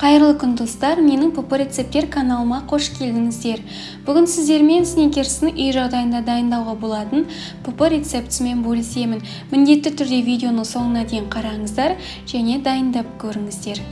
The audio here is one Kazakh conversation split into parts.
Қайырлы күн, достар! Менің ПП рецепттер каналыма қош келдіңіздер. Бүгін сіздермен сникерстің үй жағдайында дайындауға болатын ПП рецептісімен бөлісемін. Міндетті түрде видеоның соңына дейін қараңыздар және дайындап көріңіздер.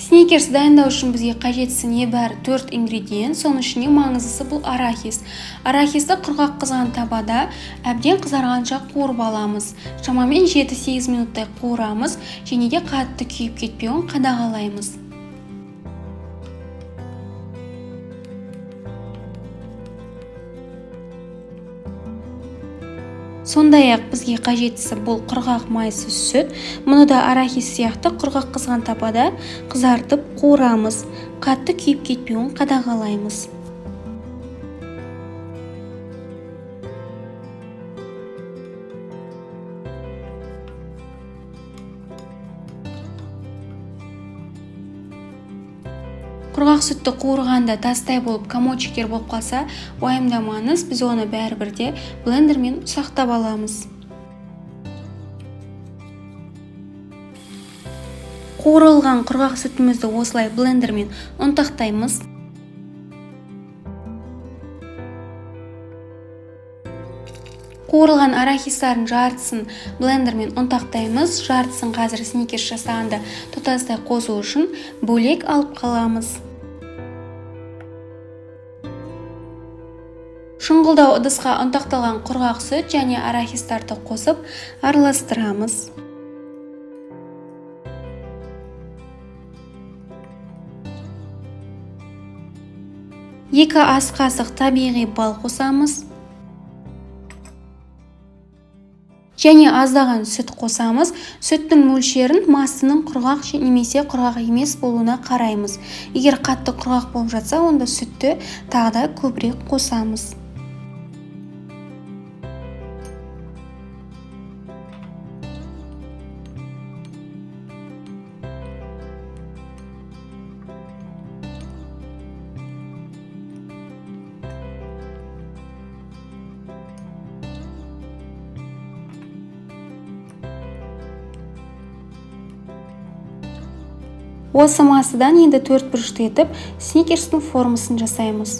Сникерс дайындау үшін бізге қажеттісі небәрі 4 ингредиент, соның ішінде маңыздысы бұл арахис. Арахисті құрғақ қызған табада әбден қызарғанша қуырып аламыз. Шамамен 7-8 минуттай қуырамыз және де қатты күйіп кетпеуін қадағалаймыз. Сондай-ақ бізге қажеттісі бұл құрғақ майсыз сүт. Мұны да арахис сияқты құрғақ қызған табада қызартып қуырамыз. Қатты күйіп кетпеуін қадағалаймыз. Құрғақ сүтті қуырғанда тастай болып комочектер болып қалса, уайымдамаңыз, біз оны бәрібір де блендермен ұсақтап аламыз. Қуырылған құрғақ сүтімізді осылай блендермен ұнтақтаймыз. Қуырылған арахистардың жартысын блендермен ұнтақтаймыз, жартысын қазір сникерс жасағанда тұтастай қосу үшін бөлек алып қаламыз. Шұңғылдау ыдысқа ұнтақталған құрғақ сүт және арахистарды қосып араластырамыз. 2 ас қасық табиғи бал қосамыз. Және аздаған сүт қосамыз. Сүттің мөлшерін массаның құрғақ немесе құрғақ емес болуына қараймыз. Егер қатты құрғақ болып жатса, онда сүтті тағы да көбірек қосамыз. Осы массадан енді 4 бұрышты етіп сникерстің формасын жасаймыз.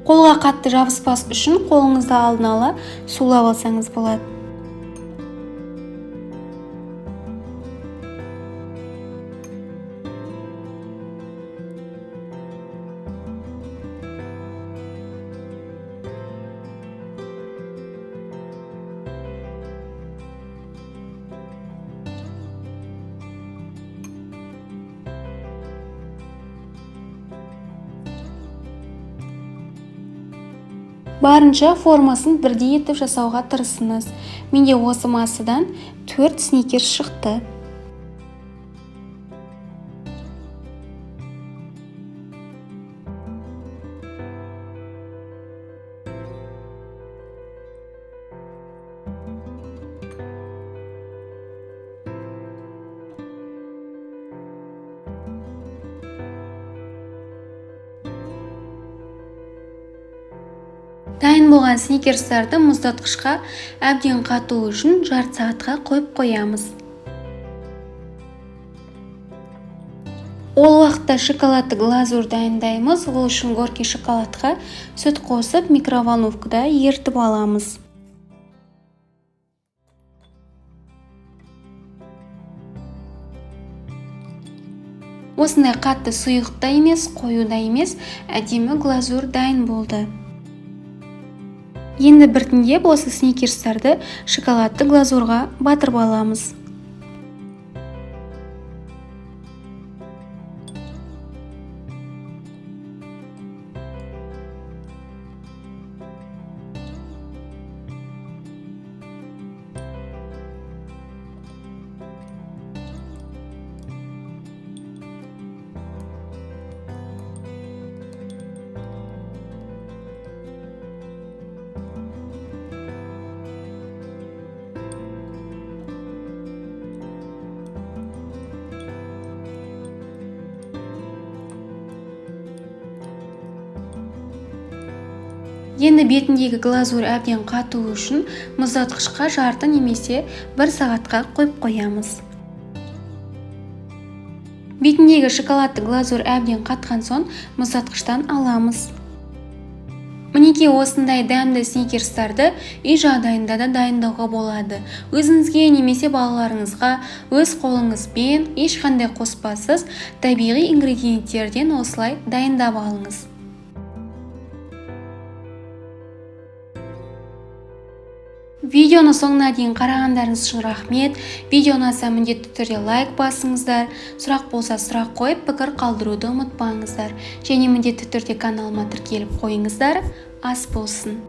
Қолға қатты жабыспас үшін қолыңызды алдын ала сулап алсаңыз болады. Барынша формасын бірдей етіп жасауға тырысыңыз. Менде осы массадан 4 сникерс шықты. Дайын болған сникерстарды мұздатқышқа әбден қату үшін жарты сағатқа қойып қоямыз. Ол уақытта шоколадты глазурь дайындаймыз. Ол үшін горький шоколадқа сүт қосып микроволновкада ерітіп аламыз. Осындай қатты сұйық та емес, қою да емес, әдемі глазурь дайын болды. Енді біртіндеп осы сникерстарды шоколадты глазурға батырып аламыз. Енді бетіндегі глазурь әбден қатуы үшін мұздатқышқа жарты немесе 1 сағатқа қойып қоямыз. Бетіндегі шоколадты глазурь әбден қатқан соң мұздатқыштан аламыз. Мінекей, осындай дәмді сникерстарды үй жағдайында да дайындауға болады. Өзіңізге немесе балаларыңызға өз қолыңызбен ешқандай қоспасыз, табиғи ингредиенттерден осылай дайындап алыңыз. Видеоны соңына дейін қарағандарыңыз үшін рахмет. Видео ұнаса, міндетті түрде лайк басыңыздар. Сұрақ болса, сұрақ қойып, пікір қалдыруды ұмытпаңыздар. Және міндетті түрде каналыма тіркеліп қойыңыздар. Ас болсын.